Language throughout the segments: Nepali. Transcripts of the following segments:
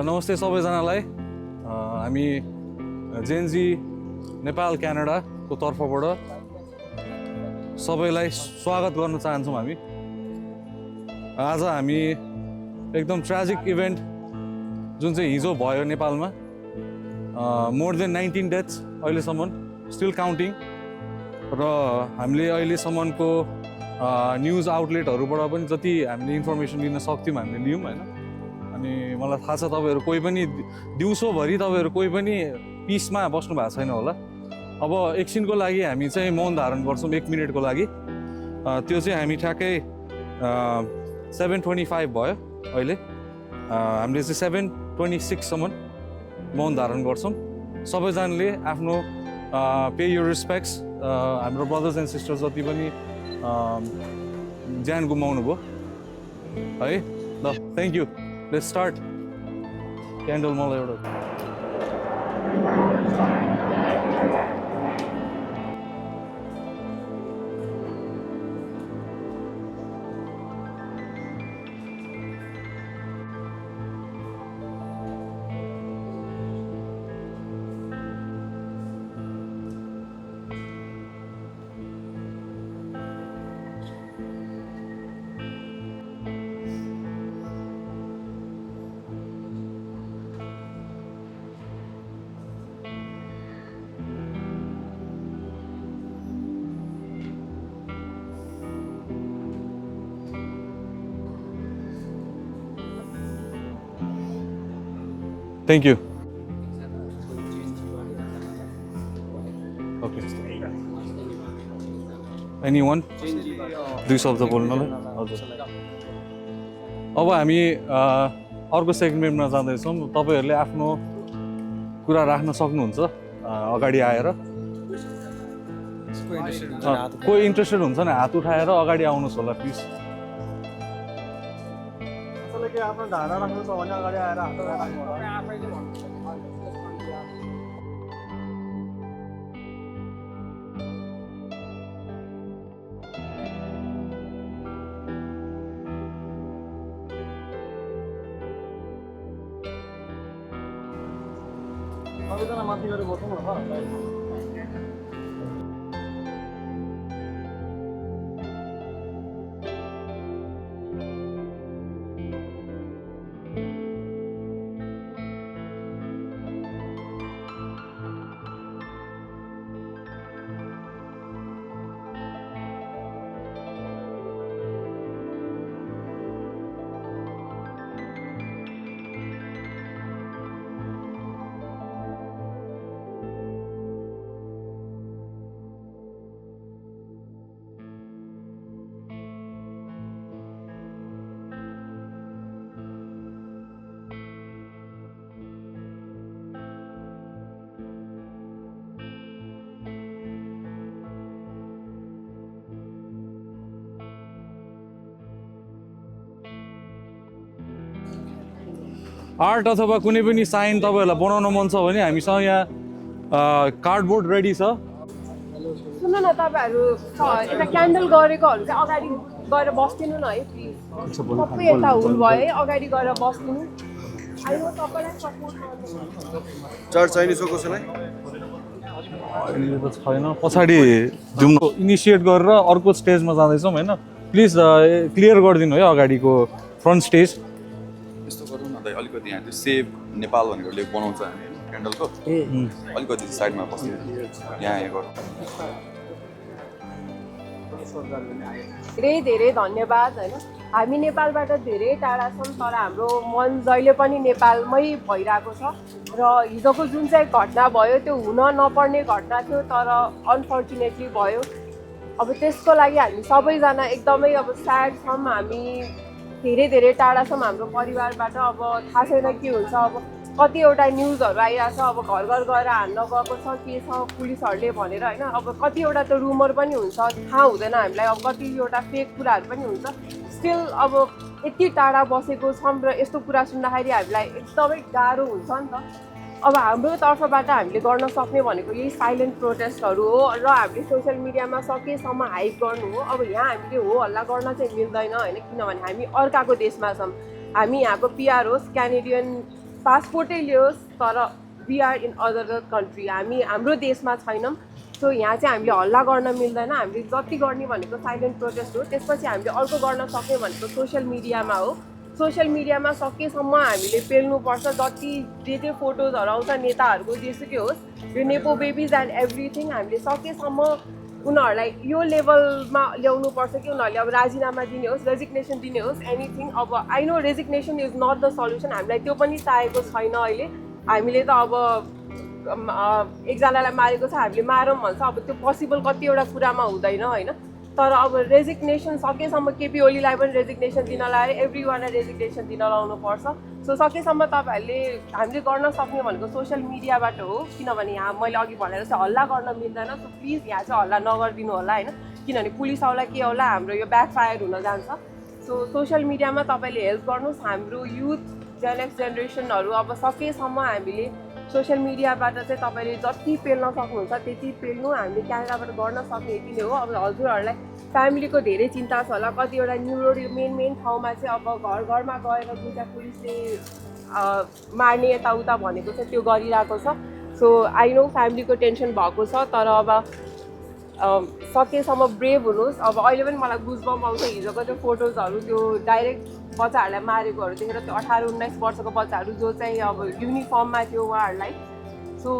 नमस्ते सबैजनालाई हामी जेनजी नेपाल क्यानाडाको तर्फबाट सबैलाई स्वागत गर्न चाहन्छौँ। हामी आज हामी एकदम ट्र्याजिक इभेन्ट जुन चाहिँ हिजो भयो नेपालमा, मोर देन 19 डेथ्स अहिलेसम्म, स्टिल काउन्टिङ। र हामीले अहिलेसम्मको न्युज आउटलेटहरूबाट पनि जति हामीले इन्फर्मेसन लिन सक्थ्यौँ हामीले लियौँ होइन। अनि मलाई थाहा छ तपाईँहरू कोही पनि दिउँसोभरि तपाईँहरू कोही पनि पिसमा बस्नु भएको छैन होला। अब एकछिनको लागि हामी चाहिँ मौन धारण गर्छौँ, 1 मिनटको लागि। त्यो चाहिँ हामी ठ्याक्कै 7:25 भयो अहिले, हामीले चाहिँ 7:26 सम्म मौन धारण गर्छौँ। सबैजनाले आफ्नो पे योर रेस्पेक्ट्स, हाम्रो ब्रदर्स एन्ड सिस्टर्स जति पनि ज्यान गुमाउनु भयो है। ल thank you. Let's start. Candle मलाई एउटा Thank you. Okay. Anyone? 2 शब्द बोल्नलाई। हजुर। अब हामी अर्को सेगमेन्टमा जाँदैछौँ। तपाईँहरूले आफ्नो कुरा राख्न सक्नुहुन्छ अगाडि आएर। कोही इन्ट्रेस्टेड हुन्छ भने हात उठाएर अगाडि आउनुहोस् होला प्लिज। आफ्नो धारणा राख्नु छ भने अगाडि आएर हात राख्नु होला। सबैजना माथि गएर बसौँ न। आर्ट अथवा कुनै पनि साइन तपाईँहरूलाई बनाउन मन छ भने हामीसँग यहाँ कार्डबोर्ड रेडी छ। सुन्नु न, तपाईँहरू यता क्यान्डल गरेकोहरू चाहिँ अगाडि गएर बस्दिनु न है प्लिज। सबै यता हुल भयो है, अगाडि गएर बस्दिनु। आइनो तपाईँलाई सपोर्ट गर्नु। चार्ज चाहिने छ कसैलाई? अहिले त छैन, पछाडि जाउँ। इनिसिएट गरेर अर्को स्टेजमा जाँदैछौँ होइन। प्लिज क्लियर गरिदिनु है अगाडिको फ्रन्ट स्टेज। यस्तो गरौँ न त, अलिकति यहाँ त्यो सेभ नेपाल भनेको लेख बनाउँछ हामी क्यान्डलको, अलिकति साइडमा बस्नु यहाँ गरौँ। धेरै धेरै धन्यवाद होइन। हामी नेपालबाट धेरै टाढा छौँ तर हाम्रो मन जहिले पनि नेपालमै भइरहेको छ। र हिजोको जुन चाहिँ घटना भयो त्यो हुन नपर्ने घटना थियो तर अनफर्चुनेटली भयो। अब त्यसको लागि हामी सबैजना एकदमै अब स्याड छौँ। हामी धेरै धेरै टाढा छौँ हाम्रो परिवारबाट। अब थाहा छैन के हुन्छ। अब कतिवटा न्युजहरू आइरहेछ अब घर घर गएर हान्न गएको छ के छ पुलिसहरूले भनेर होइन अब कतिवटा त रुमर पनि हुन्छ थाहा हुँदैन हामीलाई अब कतिवटा फेक कुराहरू पनि हुन्छ स्टिल अब यति टाढा बसेको छौँ र यस्तो कुरा सुन्दाखेरि हामीलाई एकदमै गाह्रो हुन्छ नि त अब हाम्रो तर्फबाट हामीले गर्न सक्ने भनेको यही साइलेन्ट प्रोटेस्टहरू हो र हामीले सोसियल मिडियामा सकेसम्म हाइप गर्नु हो अब यहाँ हामीले हो हल्ला गर्न चाहिँ मिल्दैन होइन किनभने हामी अर्काको देशमा छौँ हामी यहाँको पिआर होस् क्यानेडियन पासपोर्टै लियोस् तर we are in other country हामी हाम्रो देशमा छैनौँ सो यहाँ चाहिँ हामीले हल्ला गर्न मिल्दैन हामीले जति गर्ने भनेको साइलेन्ट प्रोटेस्ट हो त्यसपछि हामीले अर्को गर्न सक्ने भनेको सोसियल मिडियामा हो सोसियल मिडियामा सकेसम्म हामीले पेल्नुपर्छ जति जे फोटोजहरू आउँछ नेताहरूको जेसुकै होस् यो नेपो बेबिज एन्ड एभ्रिथिङ हामीले सकेसम्म उनीहरूलाई यो लेभलमा ल्याउनुपर्छ कि उनीहरूले अब राजीनामा दिने होस् रेजिग्नेसन दिने होस् एनिथिङ अब I know resignation is not the solution हामीलाई त्यो पनि चाहेको छैन अहिले हामीले त अब एकजनालाई मारेको छ हामीले मारौँ भन्छ अब त्यो पोसिबल कतिवटा कुरामा हुँदैन होइन तर अब रेजिग्नेसन सकेसम्म केपी ओलीलाई पनि रेजिग्नेसन दिन लाएर एभ्री वानलाई रेजिग्नेसन दिन लाउनुपर्छ सो सकेसम्म तपाईँहरूले हामीले गर्न सक्ने भनेको सोसियल मिडियाबाट हो किनभने यहाँ मैले अघि भनेर चाहिँ हल्ला गर्न मिल्दैन सो प्लिज यहाँ चाहिँ हल्ला नगरिदिनु होला होइन किनभने पुलिस आउला के होला हाम्रो यो ब्याकफायर हुन जान्छ सो सोसियल मिडियामा तपाईँले हेल्प गर्नुहोस् हाम्रो युथ जेनेक्स जेनेरेसनहरू अब सकेसम्म हामीले सोसियल मिडियाबाट चाहिँ तपाईँले जति पेल्न सक्नुहुन्छ त्यति पेल्नु हामीले क्यानाडाबाट गर्न सक्ने यति नै हो अब हजुरहरूलाई फ्यामिलीको धेरै चिन्ता छ होला कतिवटा न्युरो मेन ठाउँमा चाहिँ अब घर घरमा गएर जुन चाहिँ पुलिसले मार्ने यताउता भनेको छ त्यो गरिरहेको छ सो आई नो फ्यामिलीको टेन्सन भएको छ तर अब सकेसम्म ब्रेभ हुनुहोस् अब अहिले पनि मलाई गुजबम आउँछ हिजोको त्यो फोटोजहरू त्यो डाइरेक्ट बच्चाहरूलाई मारेकोहरू देखेर त्यो 18-19 वर्षको बच्चाहरू जो चाहिँ अब युनिफर्ममा थियो उहाँहरूलाई सो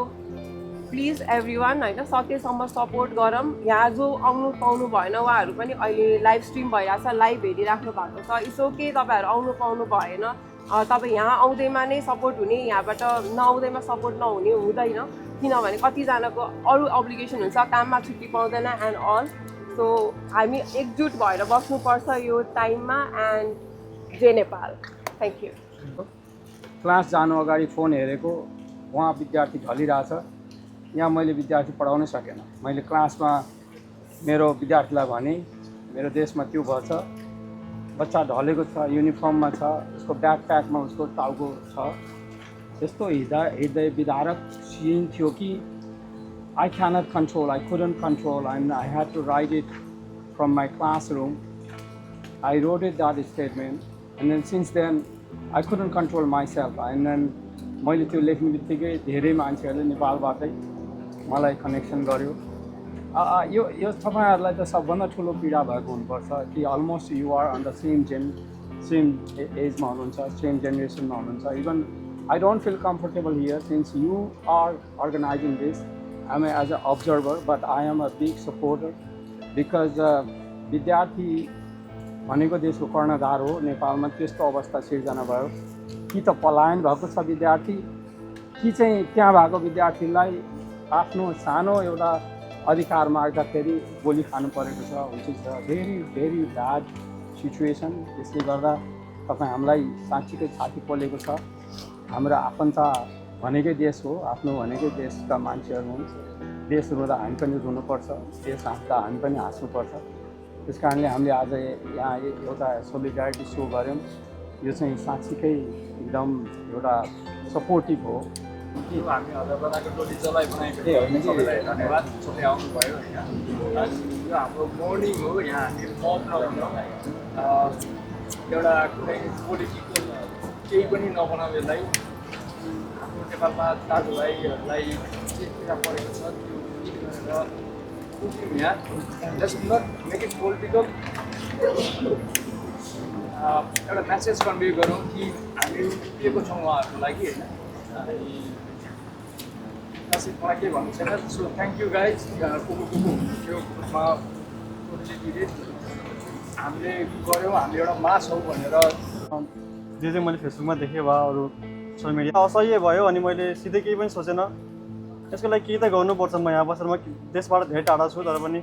प्लिज एभ्री वान होइन सकेसम्म सपोर्ट गरौँ यहाँ जो आउनु पाउनु भएन उहाँहरू पनि अहिले लाइभ स्ट्रिम भइरहेछ लाइभ हेरिराख्नु भएको छ इट्स ओके तपाईँहरू आउनु पाउनु भएन तपाईँ यहाँ आउँदैमा नै सपोर्ट हुने यहाँबाट नआउँदैमा सपोर्ट नहुने हुँदैन किनभने कतिजनाको अरू अब्लिगेसन हुन्छ काममा छुट्टी पाउँदैन एन्ड अल सो हामी एकजुट भएर बस्नुपर्छ यो टाइममा एन्ड जय नेपाल थ्याङ्क यू क्लास जानु अगाडि फोन हेरेको उहाँ विद्यार्थी ढलिरहेछ यहाँ मैले विद्यार्थी पढाउनै सकेन मैले क्लासमा मेरो विद्यार्थीलाई भने मेरो देशमा त्यो भएछ बच्चा ढलेको छ युनिफर्ममा छ उसको ब्याकप्याकमा उसको टाउको छ यस्तो हृदय विदारक सिन थियो कि I cannot control I couldn't control and I had to write it from my classroom I wrote it that statement and then since then I couldn't control myself and then मैले त्यो लेख्ने बित्तिकै धेरै मान्छेहरूले नेपालबाटै मलाई कनेक्सन गर्यो यो तपाईँहरूलाई त सबभन्दा ठुलो पीडा भएको हुनुपर्छ कि almost you are on the same एजमा हुनुहुन्छ सेम जेनेरेसनमा हुनुहुन्छ even I don't feel comfortable here since you are organizing this. I'm as an observer, but I am a big supporter because विद्यार्थी भनेको देशको कर्णधार हो नेपालमा त्यस्तो अवस्था सिर्जना भयो कि त पलायन भएको छ विद्यार्थी कि चाहिँ त्यहाँ भएको विद्यार्थीलाई आफ्नो सानो एउटा अधिकार माग्दाखेरि गोली खानु परेको छ which is a very bad situation त्यसले गर्दा तपाईँ हामीलाई साँच्चीकै छाती पोलेको छ हाम्रो आफन्त भनेकै देश हो आफ्नो भनेकै देशका मान्छेहरू हुन् देश रुँदा हामी पनि रुनुपर्छ देश हाँस्दा हामी पनि हाँस्नुपर्छ त्यस कारणले हामीले आज यहाँ एउटा सोलिडारिटी सो गऱ्यौँ यो चाहिँ साँच्चीकै एकदम एउटा सपोर्टिभ हो हामी हजारबडाको टोली जसलाई बनाएको थियो सबैलाई धन्यवाद सबै आउनुभयो होइन यो हाम्रो मर्निङ हो यहाँ हामी मब नभन्दा एउटा कुनै पोलिटिकल केही पनि नबनाऊ यसलाई हाम्रो नेपालमा दाजुभाइहरूलाई के कुरा परेको छ त्यो गरेर उठ्यौँ यहाँ just not make it political एउटा म्यासेज कन्भे गरौँ कि हामी उभिएको छौँ उहाँहरूको लागि होइन अनि मलाई के भन्नु छैन so thank you guys Kuku त्यो ग्रुपमा टोटली हामीले गऱ्यौँ हामी एउटा मास हौ भनेर जे चाहिँ मैले फेसबुकमा देखेँ वा अरू सोसियल मिडिया असह्य भयो अनि मैले सिधै केही पनि सोचेन यसको लागि केही त गर्नुपर्छ म यहाँ बसेर म देशबाट धेरै टाढा छु तर पनि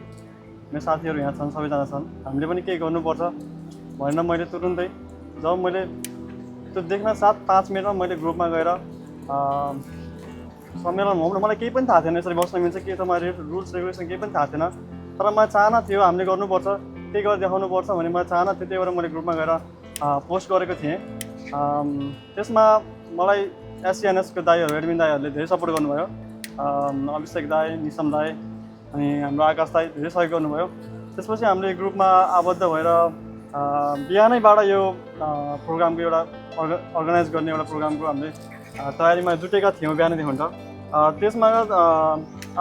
मेरो साथीहरू यहाँ छन् सबैजना छन् हामीले पनि केही गर्नुपर्छ भनेर मैले तुरुन्तै जब मैले त्यो देख्न 7-5 मिनटमा मैले ग्रुपमा गएर सम्मेलन हो भने मलाई केही पनि थाहा थिएन यसरी बस्न मिल्छ के त मलाई रुल्स रेगुलेसन केही पनि थाहा थिएन तर मलाई चाहना थियो हामीले गर्नुपर्छ केही गरेर देखाउनुपर्छ भन्ने मलाई चाहना थियो त्यही भएर मैले ग्रुपमा गएर पोस्ट गरेको थिएँ त्यसमा मलाई एससिएनएसको दाईहरू एडमिन दाईहरूले धेरै सपोर्ट गर्नुभयो अभिषेक दाई निशम दाई अनि हाम्रो आकाश दाई धेरै सहयोग गर्नुभयो त्यसपछि हामीले ग्रुपमा आबद्ध भएर बिहानैबाट यो प्रोग्रामको एउटा अर्गनाइज गर्ने एउटा प्रोग्रामको हामीले तयारीमा जुटेका थियौँ बिहानैदेखि हुन्छ त्यसमा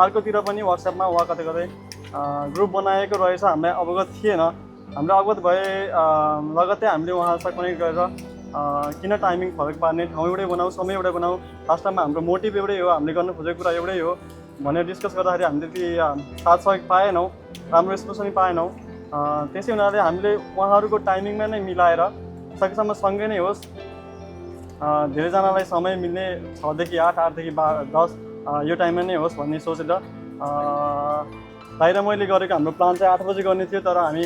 अर्कोतिर पनि वाट्सएपमा वा कतै कतै ग्रुप बनाएको रहेछ हामीलाई अवगत थिएन हामीले अवगत भए लगत्तै हामीले उहाँसँग कनेक्ट गरेर किन टाइमिङ फरक पार्ने ठाउँ एउटै बनाऊ समय एउटै बनाऊ लास्ट टाइममा हाम्रो मोटिभ एउटै हो हामीले गर्न खोजेको कुरा एउटै हो भनेर डिस्कस गर्दाखेरि हामीले त्यति साथ सहयोग पाएनौँ राम्रो रेस्पोन्स पनि पाएनौँ त्यसै हुनाले हामीले उहाँहरूको टाइमिङमा नै मिलाएर सकेसम्म सँगै नै होस् धेरैजनालाई समय मिल्ने 6 देखि 8 8 देखि 10 यो टाइममा नै होस् भन्ने सोचेर बाहिर मैले गरेको हाम्रो प्लान चाहिँ 8 बजी गर्ने थियो तर हामी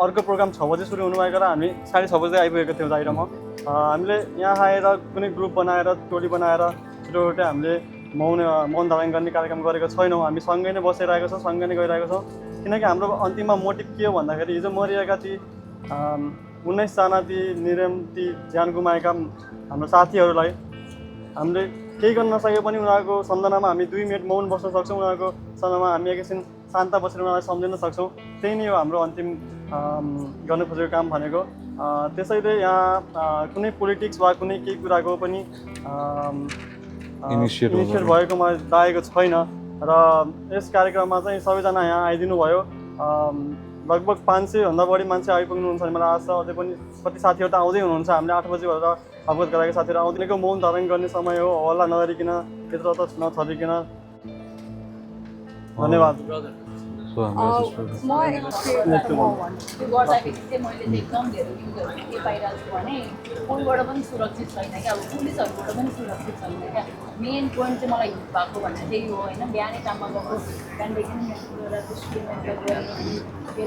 अर्को प्रोग्राम 6 बजी सुरु हुनुभएको र हामी 6:30 बजी आइपुगेको थियौँ बाहिरमा हामीले यहाँ आएर कुनै ग्रुप बनाएर टोली बनाएर छिटो हामीले मौन धारण गर्ने कार्यक्रम गरेको छैनौँ हामी सँगै नै बसिरहेको छौँ सँगै नै गइरहेको छौँ किनकि हाम्रो अन्तिममा मोटिभ के हो भन्दाखेरि हिजो मरिएका ती 19 जना ती निरम ती ज्यान गुमाएका हाम्रो साथीहरूलाई हामीले केही गर्न नसके पनि उनीहरूको सम्झनामा हामी 2 मिनट मौन बस्न सक्छौँ उनीहरूको सम्झनामा हामी एकैछिन शान्त बसेर उनीहरूलाई सम्झिन सक्छौँ त्यही नै हो हाम्रो अन्तिम गर्न खोजेको काम भनेको त्यसैले यहाँ कुनै पोलिटिक्स वा कुनै केही कुराको पनि इनिसिएट भएको मलाई लागेको छैन र यस कार्यक्रममा चाहिँ सबैजना यहाँ आइदिनु भयो लगभग 500 भन्दा बढी मान्छे आइपुग्नुहुन्छ भने मलाई आशा छ अझै पनि कति साथीहरू त आउँदै हुनुहुन्छ हामीले 8 बजी भएर अवगत गराएका साथीहरू आउँदैको मौन धारण गर्ने समय हो हल्ला नगरिकन यत्र त नछरिकन धन्यवाद So I'm म त्यो गर्दाखेरि चाहिँ मैले चाहिँ एकदम धेरै न्युजहरू के पाइरहेको छु भने कोहीबाट पनि सुरक्षित छैन क्या अब पुलिसहरूबाट पनि सुरक्षित छैन क्या मेन पोइन्ट चाहिँ मलाई हिट भएको भन्ने त्यही हो होइन बिहानै काममा गएको बिहानदेखि के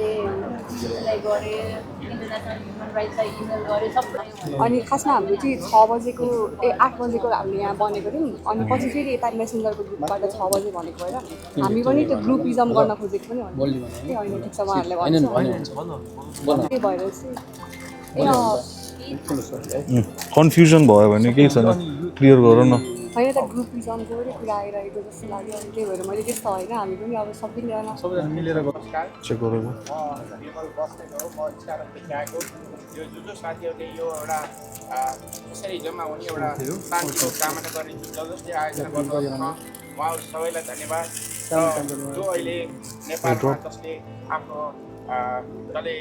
अरे गरेँ इन्टरनेसनल ह्युमन राइट्सलाई इमेल गरेँ सबै अनि खासमा हाम्रो चाहिँ 6 बजेको 8 बजेको हामीले यहाँ बनेको थियौँ अनि पछि फेरि यता मेसेन्जरको ग्रुपबाट 6 बजे भनेको भएर हामी पनि त्यो ग्रुपिजम गर्न खोजेको पनि होइन ठिक छ उहाँहरूले भन्छ त्यही भएर चाहिँ कन्फ्युजन भयो भने केही छैन क्लियर गरौँ न होइन त ग्रुपिजमको पनि कुरा आइरहेको जस्तो लाग्यो अनि त्यही भएर मैले त्यस्तो होइन हामी पनि अब सबैजना मिलेर चेक गरेको यो जो साथीहरूले यो एउटा कसरी जम्मा हुने एउटा शान्तिको कामना गर्ने जसले आयोजना गर्नुभएको छ उहाँहरू सबैलाई धन्यवाद जो अहिले नेपालमा जसले आफ्नो जसले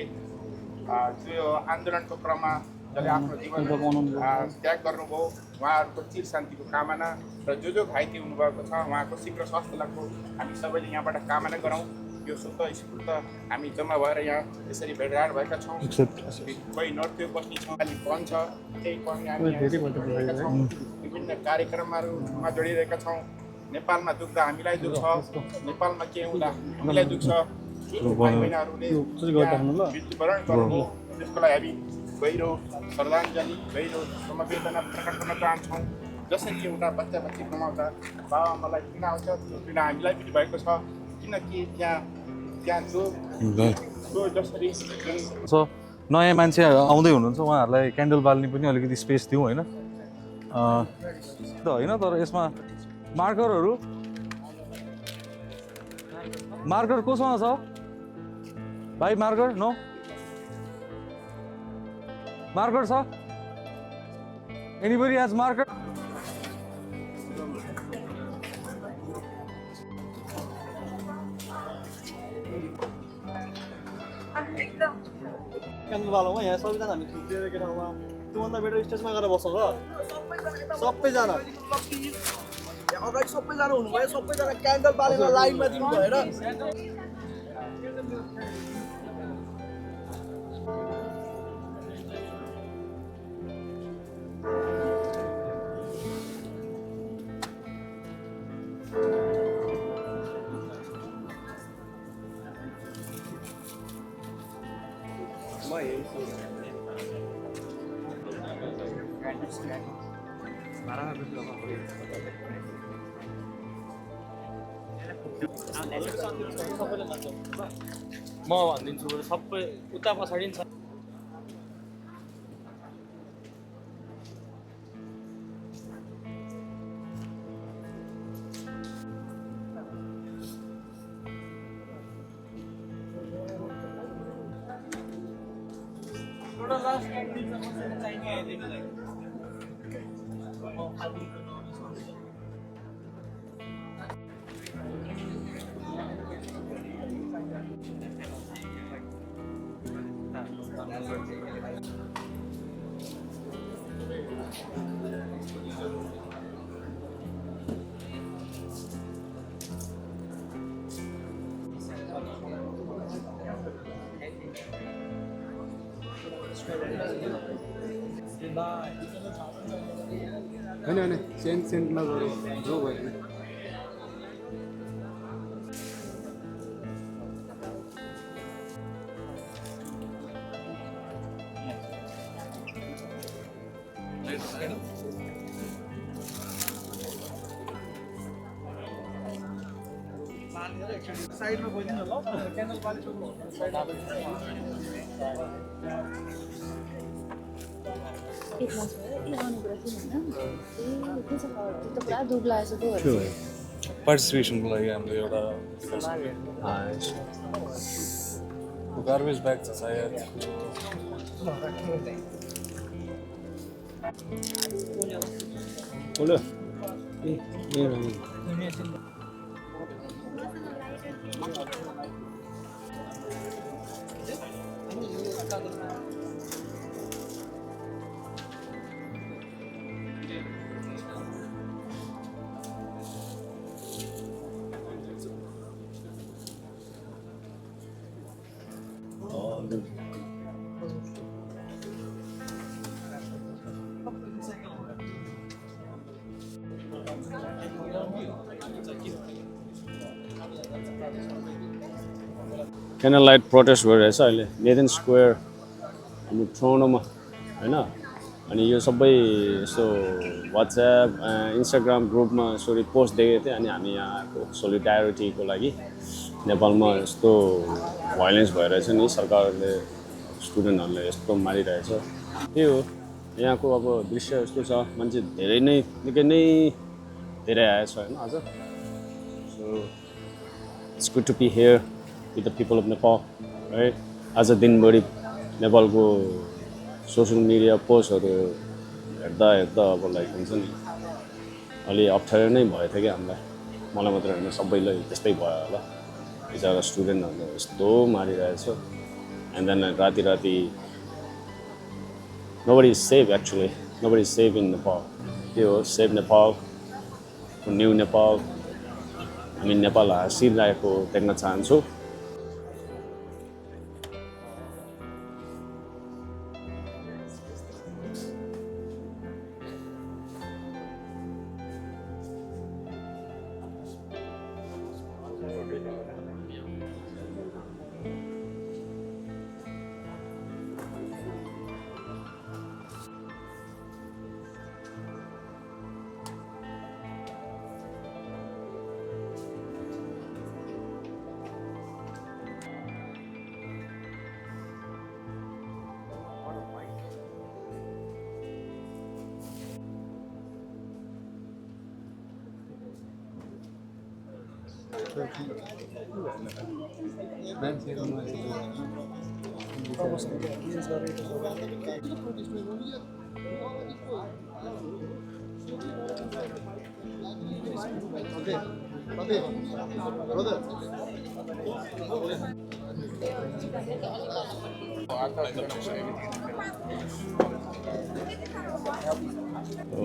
यो आन्दोलनको क्रममा जसले आफ्नो जीवन त्याग गर्नुभयो उहाँहरूको चिर शान्तिको कामना र जो घाइते हुनुभएको छ उहाँको शीघ्र स्वास्थ्य लाभको हामी सबैले यहाँबाट कामना गरौँ यो शुद्ध स्फूर्त हामी जम्मा भएर यहाँ यसरी भेटघाट भएका छौँ कोही नर्थ्यो बस्ने छौँ अलि बन्द छ त्यही पनि हामी विभिन्न कार्यक्रमहरूमा जोडिरहेका छौँ नेपालमा दुख्दा हामीलाई दुख्छ नेपालमा के हुँदा हामीलाई दुख्छ भाइ बहिनीहरूले मृत्युवरण गर्नु त्यसको लागि हामी गहिरो श्रद्धाञ्जली गहिरो समवेदना प्रकट गर्न चाहन्छौँ जसरी एउटा बच्चा बच्ची गुमाउँदा बाबाआमालाई पीडा आउँछ त्यो पीडा हामीलाई पनि भएको छ किनकि त्यहाँ जो जसरी नयाँ मान्छे आउँदै हुनुहुन्छ उहाँहरूलाई क्यान्डल बाल्ने पनि अलिकति स्पेस दिउँ होइन होइन तर यसमा मार्कर कोसँग छ भाइ मार्कर नो मार्कर छ एनीबडी हैज मार्कर क्यान्डल बालौँ यहाँ सबैजना हामी थुप्रिएको ठाउँमा त्योभन्दा बेटर स्टेजमा गएर बसौँ ल सबैजना अगाडि सबैजना हुनुभयो सबैजना क्यान्डल बालेर लाइनमा दिनु भएर म भनिदिन्छु बरु सबै उता पछाडि नि छ होइन सेन्टमा गरौँ जो भयो साइडमा गइदिनु ल क्यान्डल पालेको पार्टिसिपेसनको लागि हाम्रो एउटा गार्बेज ब्याग छ सायद क्यान्डल लाइट प्रोटेस्ट भइरहेछ अहिले नेदन स्क्वायर हाम्रो टोरन्टोमा होइन अनि यो सबै यस्तो वाट्सएप इन्स्टाग्राम ग्रुपमा यसरी पोस्ट देखेको थिएँ अनि हामी यहाँको सोलिडारिटीको लागि नेपालमा यस्तो भाइलेन्स भइरहेछ नि सरकारले स्टुडेन्टहरूले यस्तो मारिरहेछ त्यही हो यहाँको अब दृश्य यस्तो छ मान्छे धेरै नै निकै नै धेरै आएछ होइन आज so it's good to be here with the people of Nepal, right? आज दिनभरि नेपालको सोसियल मिडिया पोस्टहरू हेर्दा अब लाइक हुन्छ नि अलि अप्ठ्यारो नै भयो थियो कि हामीलाई मलाई मात्र होइन सबैलाई त्यस्तै भयो होला बिचरा स्टुडेन्टहरूले यस्तो मारिरहेछ एन्ड देन राति nobody is safe actually nobody is safe in Nepal त्यो हो सेभ नेपाल न्यू नेपाल हामी नेपाल हाँसिरहेको देख्न चाहन्छु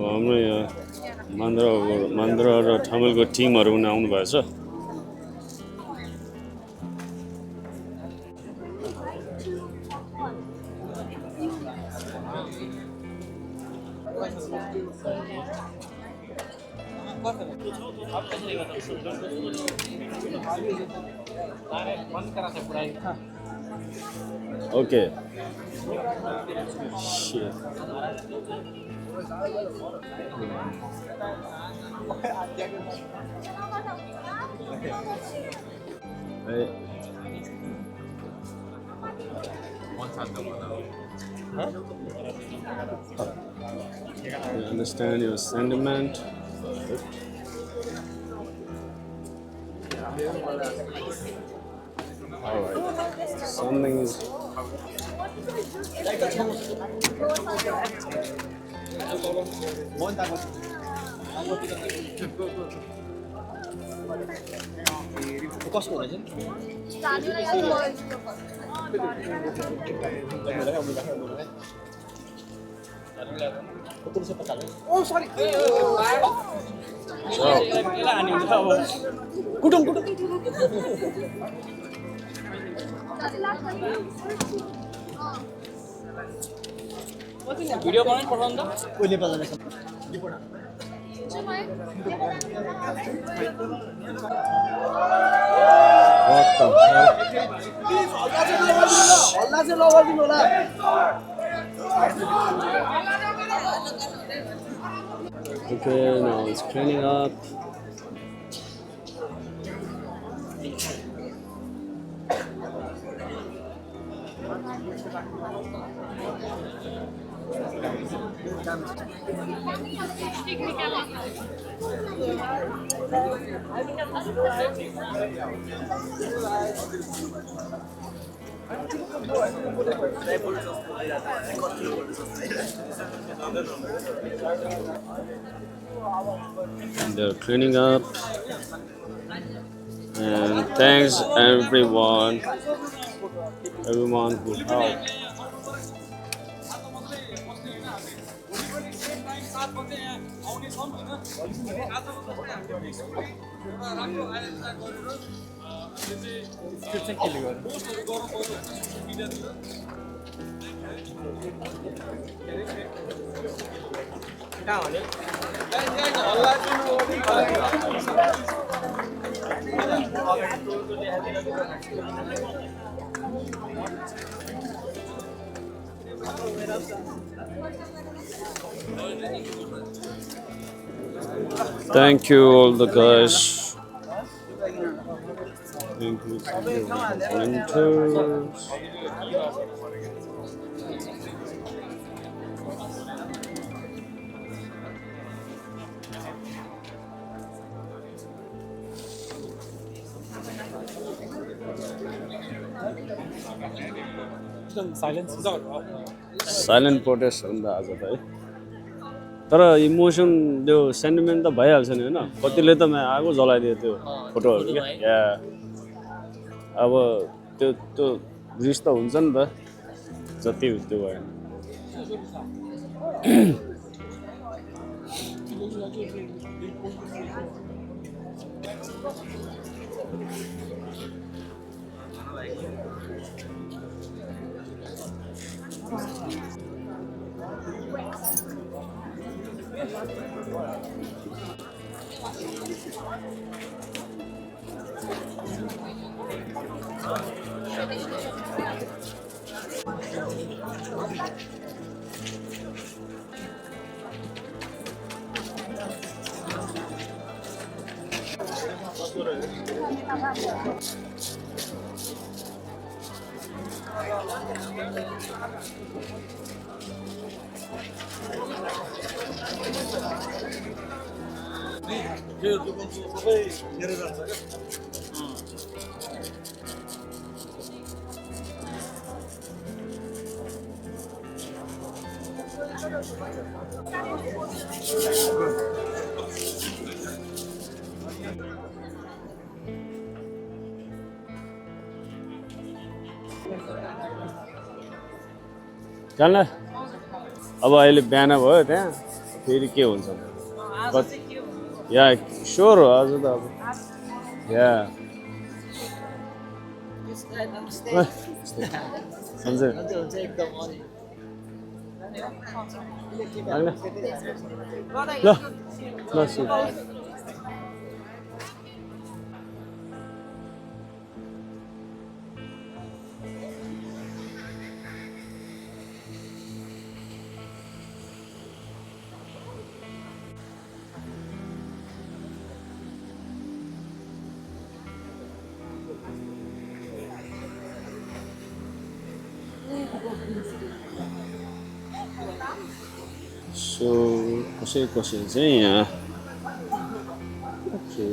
हाम्रो यहाँ मान्द्र र ठमेलको टिमहरू पनि आउनु भएछ Okay. Shit. I understand your sentiment. Alright. Something is कसको हुँदैछ ओ सरी कुटुम कुटुम भिडियो बनाउनु पठाउनु त कोही नेपालमा what the hell? हल्ला चाहिँ लगाइदिनु होला Okay, now it's cleaning up. And they're cleaning up. And thanks everyone who helped. Thank you all the guys. Thank you volunteers. Silent protest हो नि त आज त है तर इमोसन त्यो सेन्टिमेन्ट त भइहाल्छ नि होइन कतिले त आगो जलाइदियो त्यो फोटोहरू क्या या अब त्यो त्यो रिस त हुन्छ नि त जति त्यो भयो जान्ला अब अहिले बिहान भयो त्यहाँ फेरि के हुन्छ या स्योर हो आज त अब या सन्चै ल ल सो कसै कसै चाहिँ यहाँ ओके